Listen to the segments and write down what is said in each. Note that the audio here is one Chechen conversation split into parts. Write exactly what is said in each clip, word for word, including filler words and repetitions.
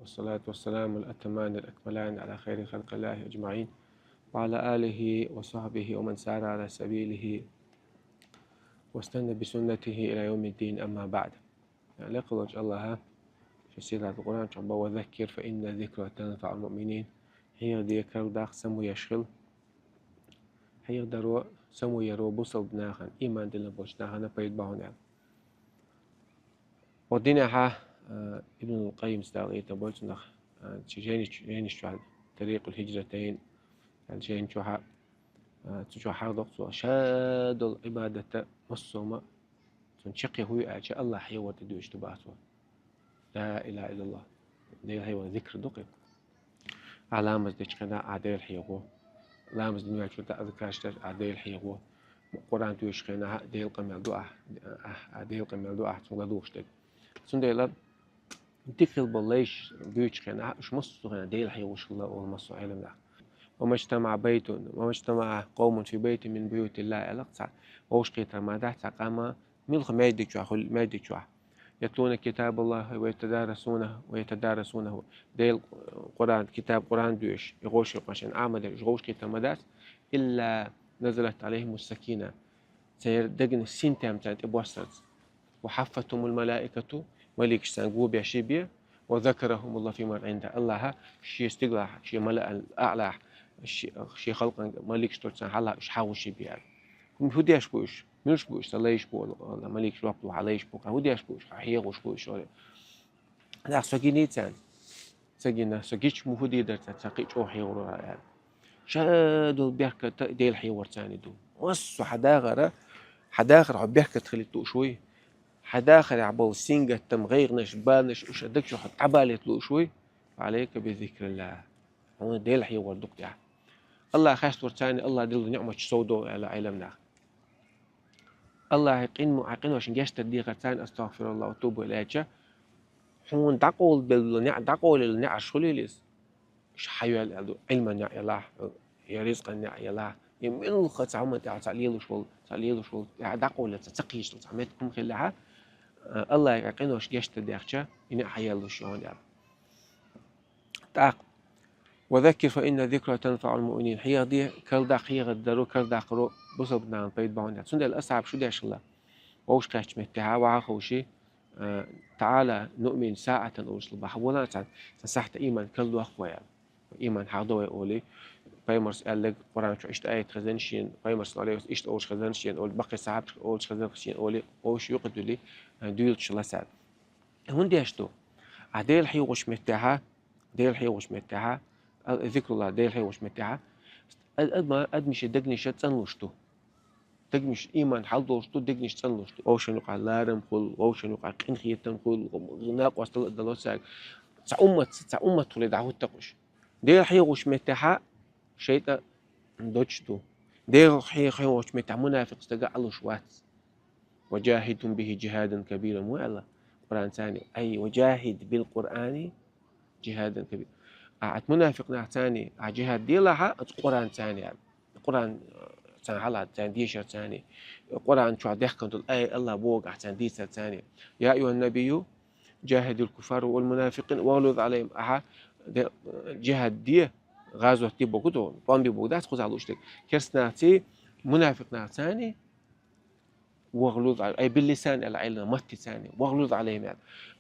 والصلاة والسلام الأتمان الأكملان على خير خلق الله أجمعين، وعلى آله وصحبه ومن سار على سبيله واستنى بسنته إلى يوم الدين، أما بعد. Лекха волчу Аллаха шен сийлахьчу Къуръан чохь боху: «وذكر فإن الذكرى تنفع المؤمنين». Хьехаде, карладаккха, самавеш хила. Хьехадаро, самаваро бусалба нахана, ийман диллина болчу нахана пайда бохьун аьлла. Ва динехьа, а, Ибн Къаййимс, Дала къинхетам бойла цунах, а, цу жайнаш-, жайнаш чохь, Тарикъул Хиджратайн аьлла жайна чохьа, а, цу чохь хьахдокху цо, ша долу Ӏибадатан массо а ма цунна чаккхе хӀуй аьлча, Аллах хьехор тӀедуьйш ду боху цо. Ла илаха иллаллах. Дела хьехор зикр ду-кх и. Ахь ламаз дечу хенахь ахь Дела хьехо. Ламаз дина ваьлча тӀе азкарш деш ахь Дела хьехо. Къуръан тоьшучу хенахь Делан къамел ду ахь, ахь, ахь Делан къамел ду ахь цунна ладугӀуш дерг. Цундела дика хила болу лайш буьйцучу хенахь, уьш массо а хенахь Дела хьехош хилла олу массо а Ӏеламнаха. «وما اجتمع بيت، وما اجتمع قوم في بيت من بيوت الله», аьлла цхьа. Вовшахкхетар ма дац цхьа къам, муьлхха маьждиг чохь хуьлу, маьждиг чохь. «يتلون كتاب الله ويتدارسونه، ويتدارسونه». Делан Къуръан, китаб Къуръан доьшуш, и гӀовшахкхетар ма дац. «إلا نزلت عليهم السكينة». Церан дегнаш синтем царна тӀе боссарца. «وحفتهم الملائكة», маликаш царна го беш бен, «وذكرهم الله فيمن عنده». Аллаха шен стигалахь, шен малаъал аълахь, шен, шен халкъан маликаш долчу царна хьалха уьш хьахош бен аьлла. ХӀун, хӀун деш бу уьш? Муьлш бу уьш, сан лайш бу, маликаш жоп ло, хьан лайш бу, хӀун деш бу уьш, хьан хьехош бу уьш, олий. Нах, со гиний царна? Ца гина, со гича муха дийр дара царна, сан кхин а чӀогӀа хьехор вара аьлла. Ша долу беркат Дела хьехор царна ду. Массо а хьан дахара, хьан дахар хьо беркат хилийта лууш вуй? Хьан дахарехь болу сингаттам, гӀайгӀанаш, баланаш уьш сан даг чохь дӀабалийта лууш вуй? «فعليك بذكر الله». Хьуна Дела хьехор ду-кх тӀехь. Аллах хестор царна, Аллах делла ниъматаш совдо аьлла Ӏеламнаха. Аллахьан къин мо, хьан къиношна гечдар дехар царна, «أستغفر الله وأتوب إليه» аьлча, хьуна дӀакъовлабелла неӀ-, дӀакъовлаелла неӀарш хуьлийла иза. Уьш хьайоьлла аьлла ду, Ӏилман неӀ ялахь, я ризкъан неӀ ялахь, я муьлхха цхьа хӀуманна тӀехь цхьа лелош волу, цхьа лелош волу, тӀехь дӀакъовлаелла цхьа ца кхийчалла цхьа меттиг хӀума хилла хьан, Аллахьан къиношна гечдар дехча, и неӀ хьайоьллуш ю хьуна аьлла. ТӀаккха: «وذكر فإن الذكرى تنفع المؤمنين». Хьехаде, карладаккха, хьехар даро, карладаккхаро бусалба нахана пайда бохьун дац. Цундела асхьабаш шу деш хилла? Вовшахкхеттачу меттехьа ваха ховший, а, «تعالى نؤمن ساعة» олуш хилла боху. Вала цхьа, цхьа сахьта ийман карладоккху вай аьлла. Ийман хьахдо вай олий. Пайхамарс аьлларг Къуръан чу иштта аят хезна шена, Пайхамарс, алейхи, иштта олуш хезна шена олий, баккхий сахьабаш олуш хезна шена олий, вовшийн юкъа дуьллий, а, дуьйлуш хилла цара. ХӀун деш ду? Ахь Дела хьехош меттехьа, Дела хьехош меттехьа, а, зикруллах, Дела хьехош меттехьа, а, адма-, адамийн дегнаш цӀанлуш ду. Дегнаш, ийман хьалдолуш ду, дегнаш цӀанлуш ду. Вовшийн юкъахь ларам хуьлу, вовшийн юкъахь къинхетам хуьлу, накъосталла а дало цаьрга. Цхьа уммат, цхьа уммат хуьлий дӀахӀутту-кх уьш. Дела хьехош меттехьа шайтӀа доцуш ду. Дела хье-, хьехош меттехь мунафикъ стаг а Ӏалуш вац. «وجاهدهم به جهادا كبيرا» ма аьлла Къуръан царна. Ай, «وجاهد بالقرآن جهادا كبيرا». А, ат мунафикъ нах царна, а, жихад делахьа, ат Къуръан царна аьлла. Къуръан, а, царна хьалха, царна дешар царна. Къуръан чохь дехкан долу, ай, Аллах боху ахь царна дийцар царна. «يا أيها النبي جاهد الكفار والمنافقين واغلظ عليهم». Ахьа де-, жихад де, гӀазот де боху ду, тӀом бе боху дац кхузахь лууш дерг. Керстанахций, мунафикъ нах царна, «واغلظ عليهم», ай, «باللسان» аьлла Ӏилма, матти царна, «واغلظ عليهم» аьлла.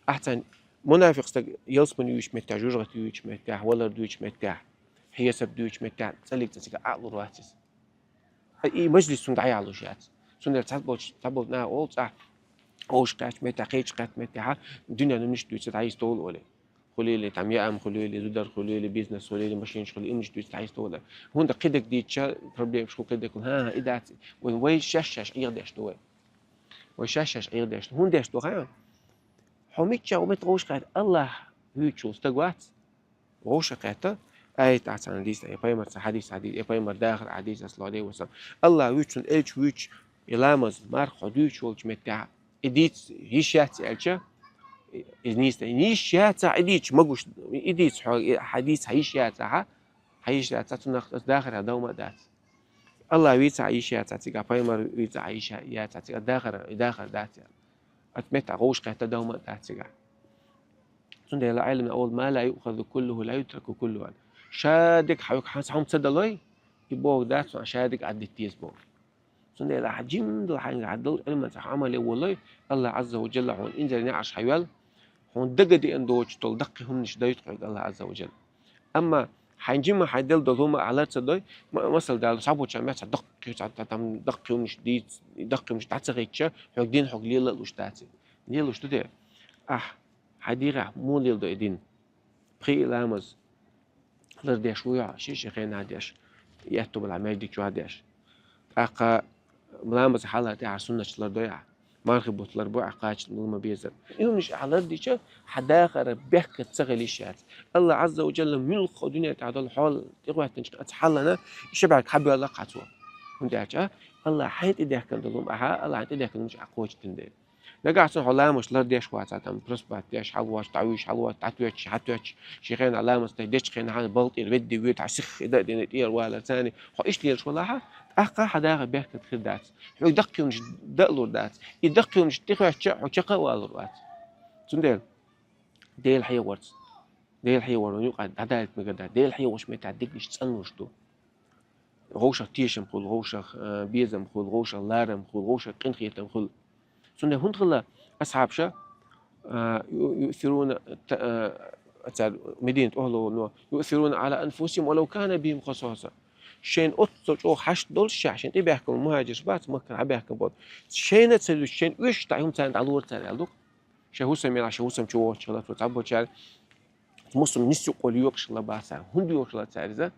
Ахь царна мунафикъ стаг ялсамани юьйчу меттехь, жожагӀате юьйчу меттехь, валар дуьйчу меттехь, хьесап дуьйчу меттехь, цӀаллиг цӀа цига Ӏалур вац иза. Ай, и мажлис цунна дӀаяхьалуш яц. Цундела цхьаболчу, цхьаболчу наха олу цӀахь, вовшахкхеттачу меттехь, кхечу кхеттачу меттехь, дуьненан ниш дуьйцу дӀайистовла олий. Хуьлийла, там, яам хуьлийла, зудар хуьлийла, бизнес хуьлийла, машинаш хуьлийла, имнаш дуьйцу дӀайистовла. ХӀунда кхидерг дийцича, проблемаш хуьлу, кхидерг хуьлу. ХӀан-хӀа, и дац. Вайн вай шаьш-шаьш Ӏеха деш ду вай. Вай шаьш-шаьш Ӏеха деш ду. ХӀунда деш ду хаьий? Хьо миччахь ву меттиг вовшахкхетта, Аллах вуьйцуш волу стаг вац. Вовшахкхетта, аят ахь царна дийца, я пайхамар цхьа хьадис хьадис, я пайхамар дахар хьадис, саллаллаху алейхи ва саллям. Аллах вуьйцуш, элча вуьйцуш, и ламаз, марха хьо дуьйцуш волчу меттехь, и дийца йиш яц аьлча, и, и нийса, и йиш яцахь, и дийца магуш, и дийца хьо, и хьадис хьан йиш яцахь, хьан йиш яцахь, цунах аса дахарехь дов ма дац. Аллах вийцахь йиш яцахь цигахь, пайхамар вийцахь йиш яцахь цигахь, дахар, и дахар дац аьлла. Ат меттехь вовшахкхетта дов ма дац цигахь. Цундела Ӏилман олу: «Ма ла юъхазу куллуху ла ютраку куллуху», аьлла. Шадерг хьоьга хьан цхьа хӀума ца далой, и боху дац, шадерг Ӏаддитта деза боху. Цундела хьан жимма дала хьайна хьан дала Ӏилманца хьан Ӏамал е волой, Аллах Азза ва Жалла хьуна инзаре неӀарш хьайвел, хьуна дага деана доцуш долу даккхий хӀуманаш дойту хьоьга Аллах Азза ва Жалла. Амма хьайн жимма хьайн делла долу хӀума ахьа лар ца дой, ма-, масал дала, схьабоча меца даккхий, цхьа та-, там даккхий хӀуманаш дийца, даккхий хӀуманаш дӀа ца хийтча, хьоьга дин хьоьга лела а луш дац. Лелуш ду те? Ахь, хьайн дегӀехь муха леладо и дин? Пхи ламаз лардеш вуй хьо, ши-ши хенахь деш, и аьтту балахь маьждиг чохь деш. ТӀаккха ламаз хьалха тӀаьхьа суннаташ лардой ахь, мархи бутт ларбой ахь кхача ма беззара. И хӀуманаш ахь лардича, хьан дахар бехке ца хила йиш яц. Аллах Азза ва Жалла муьлхха дуьнен тӀехь долу хьол тӀехӀоьттинчу аца хьаллана, и ши бӀаьрг хьабоьлла кхачо. ХӀунда аьлча Аллах хьайн тӀедехкина долу хӀума ахьа, Аллах хьайн тӀедехкина хӀуманаш ахь кхочушдина дела. Нагахь санна хьо ламазаш лардеш вацахь, там просбат деш, хьалавош, дӀавуьйш, хьалавош, дӀатоьттуш, хьатоьттуш, шен хенахь ламаз тӀе дечу хенахь хьан балтӀера ведда вуьйта, хьан сих и дан а дина, тӀера вала царна, хьо иштта лелаш валахьа, тӀаккха хьан дахар бехке хир дац. Хьоьга даккхий хӀуманаш дан а лур дац. И даккхий хӀуманаш тӀехӀоьттича, хьо чекх а валур вац. Цундела Дела хьехорца, Дела хьехор вайн юкъахь дӀадалийта мегар дац. Дела хьехочу меттехь дегнаш цӀанлуш ду. Вовшах тешам хуьлу, вовшах, а, безам хуьлу, вовшах ларам хуьлу, вовшах къинхетам хуьлу. Цундела хӀунда хилла асхьабаша, а, ю-, юъсируна, та-, а, цара Мединат охьалуш, юъсируна Ӏала анфусихим ва лав кана бихим хасаса. Шайна оццул чӀогӀа хьашт долуш ша, шайна тӀебаьхкина мухӀажирш бац, Маккара хьабаьхкина болу. Шайна а ца дуьсуш, шайна оьшуш дӀа хӀума царна дӀалора цара аьлла ду-кх. Шайн хӀусам елахь, шайн хӀусам чу вогӀучу хилла, цо цхьаболчара муьлхха нисса юкъа волу йокъуш хилла бацара. ХӀунда йокъуш хилла цара иза?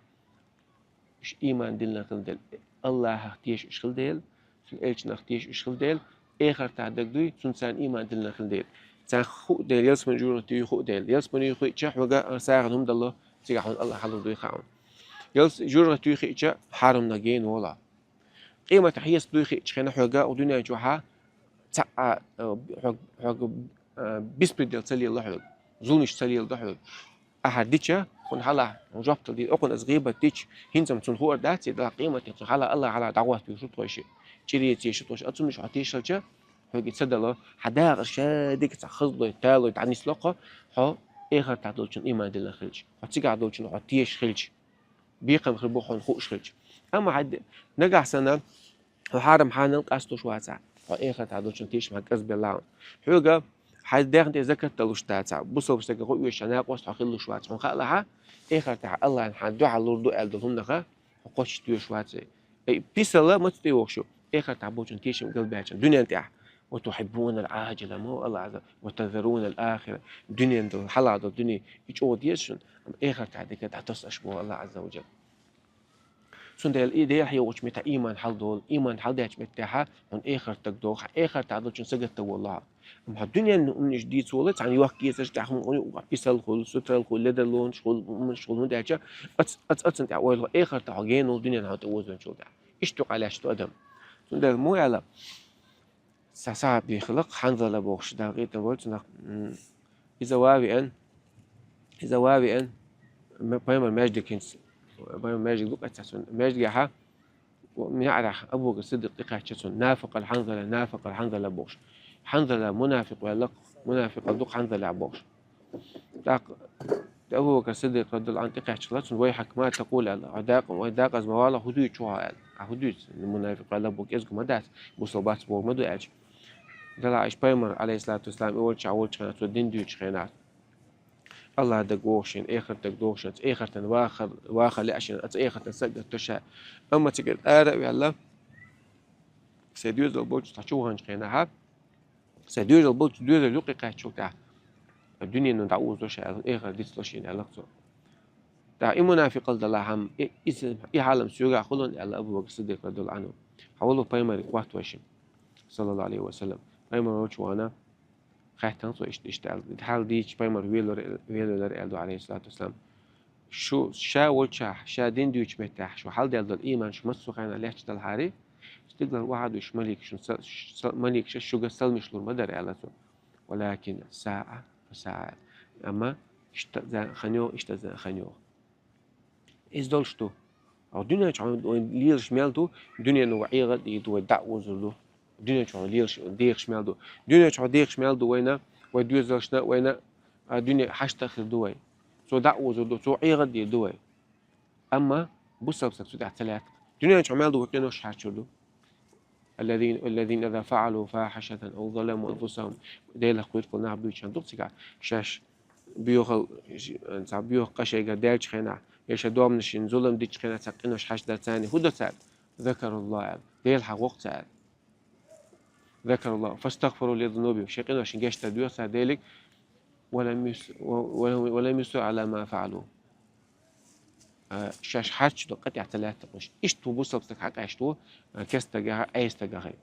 Уьш ийман диллина хилла дела, Аллахьах тешаш хилла дела, Цуьнан элчанах тешаш хилла дела, эхартахь дагадуй, цунна царна ийман диллина хилла дела. Царна хуу дела, ялсамани жожагӀате юй хуу дела. Ялсамани юй хиъча, хьоьга сагӀина хӀума дало, цигахь хьуна Аллах хьалур дуй хаьа хьуна. Ялс-, жожагӀате юй хиъча, хьарамнах гена волахь. Къематан хьесап дуй хиъча хенахь хьоьга, дуьнен чохь а цхьа а, а, хьоьга, хьоьга, а, беспредел ца лелало хьоьга, зуламаш ца леладо хьоьга. Ахьа дича, кхунна хьалха хьуна жоп дала деза, окхунна аса гӀийбат дича, хӀинца-м цунна хуур дац, и делахь къематдийнахь цунна хьалха, Аллах хьалха дӀагӀоттавеш ву тхо ши, чӀирийца езаш ву тхо ши, оцу хӀуманаш хьо тешалча, хьоьга и ца дало, хьан дахар шадерг цхьа хазлой, талой дӀанисло-кх хьо, хьо эхартахь долчунна ийман диллина хилча, хьо цигахь долчунна хьо тешаш хилча. Бекхам хир бу хьуна хууш хилча. Амма хьан де-, нагахь санна, хьо хьарам хьанал къасталуш вацахь, хьо эхартахь долчунна тешам хьан кӀезбелла хьуна. Хьоьга хьайн дегӀна тӀе закат далуш дацахь, бусалба стага гӀо оьшуш хьан накъост хьо хилалуш вац, хьуна хаалахьа, эхартахь Аллахьна хьан дуьхьал лур ду аьлла долу хӀуманах хьо кхоччуш доьшуш вац. Ай, писала маца тӀе вогӀуш ю, эхартахь болчунна тешам галбаьлча, дуьнен тӀехь. «Ва тухьиббунал Ӏаджила», ма Аллах Азза, «ва тазарунал ахира». Дуьнен долу, хьалха долу дуьне, и чӀогӀа деза шуна, амма эхартахь дика дӀатаса аша, ма Аллах Азза ва Джалла. Цундела и Дела хьехочу меттехь ийман хьалдолу, ийман хьалдаьллачу меттехьа хьуна эхартаг догӀу, хьан эхартахь долчун сагатта волу хьо. Амма хьан дуьненан хӀуманаш дийца волу, цхьана йохк-эцарш тӀехь хӀума, хьуна писал хуьлу, сутрал хуьлу, ледар лонаш хуьлу, хӀуманаш хуьлу, хӀунда аьлча оц-, оц-, оццун тӀехь ойла хьо эхартахь хьо гена волу дуьненан хьо тӀе озавеллачул тӀехь. Иштта юкъа лаьтташ ду адам. Цундела мо аьлла, Са сахьаб дехалакх, Хьанзала бохуш, Дала къинтӀера войла цунах, м, иза ван веана, иза ван веана, м-, пайхамар маьждиг хӀинца, пайхамар маьждиг ду кхаьчна цунна. Маьждигехьа, неӀарехь Абу Бакр Сиддикъ тӀекхаьчча цунна: «Нафакъал Хьанзала, нафакъал Хьанзала», бохуш. Хьанзала мунафикъ ваьлла, мунафикъал ду Хьанзала бохуш. ТӀаккха Абу Бакр Сиддикъ радияллаху Ӏанху тӀекхаьчча, цунна: «Вайхьака, ма такъулу», аьлла. «Хьо дакъа, вай дакъаза ма вала, хӀун дуьйцу хьо?» аьлла. «Ахьа хӀун дуьйцу? Мунафикъ ваьлла бу, кӀезиг ма дац, бусалба бац бохург ма ду», аьлча. Делахь иштта пайхамар, Ӏалайхиссалату вассалам, и волчохь, волчу хенахь, цо дин дуьйцучу хенахь, Аллах дага вогӀу шена, эхарт дага догӀу шена, аца эхартан ваха-, ваха лаьа шена, аца эхартан сагатдо ша. Амма цигара ара а ваьлла, сайн доьзал болчу цхьа чу ваханчу хенахьа, Сайн доьзал болчу доьзал юккъе кхаьччул тӀаьхьа дуьненан дӀаозадо ша аьлла, эхарт дицло шена аьлла цо. ТӀаккха и мунафикъал далахь хӀама, и, и, и хьал-м соьгахь хуьлу аьлла Абу Бакр Сиддикъ радияллаху Ӏанху. Хьан волу пайхамаре хоттавеш, саллаллаху Ӏалайхи ва саллам. Пайхамар волчу вахана хаьттина цо иштта, иштта аьлла. И хьал дийцича пайхамар велавелира, велавелира аьлла ду, Ӏалайхиссалату вассалам. Шу ша волчохь, ша дин дуьйцучу меттехь, шу хьалделла долу ийман шу массо а хенахь лаьтташ далахьарий, стигалара охьадуьйш малик шуна са-, са-, малик ша шуьга салмаш лур ма дара, аьлла цо. «Валакин саа фа саа». Амма иштта а хан йогӀу, иштта а хан йогӀу. Иза долуш ду. Хьо дуьнен чохь вайн лелаш мел ду, дуьнено вай ӀегӀа а дийр ду, вай дӀа а озур ду. Дуьнен чохь вайн лелаш, дехаш мел ду. Дуьнен чохь дехаш мел ду вайна, вай доьзалшна, вайна а, дуьне хьашт а хир ду вай. Цо дӀа а озур ду, цо ӀегӀа а дийр ду вай. Амма бусалба саг цу тӀехь ца лаьтта. Дуьнен чу мел ду къинош хьарчур ду. الذين، الذين إذا فعلوا فاحشة أو ظلموا أنفسهم. Делах кхуьйрхула нах буьйцуш хьан ду-кх цигахь, шаьш боьхал, цхьа боьха къа шайгара даьллачу хенахь, я шайн доманашна зулам дичу хенахь цхьа къинош хьашт дар царна, хӀун до цара? ذكروا الله аьлла. Дела хьахо-кх цара. ذكروا الله فاستغفروا لذنوبهم. Шайн къиношна гечдар доьху цара Деле. ولم يص-، ولم، ولم يصروا على ما فعلوا. А, шаьш хьарчу ду къа тӀехь ца лаьтта уьш. Иштта ву бусалба стаг хьакъаьсташ ву, а, керста стагах а, Ӏеса стагах а.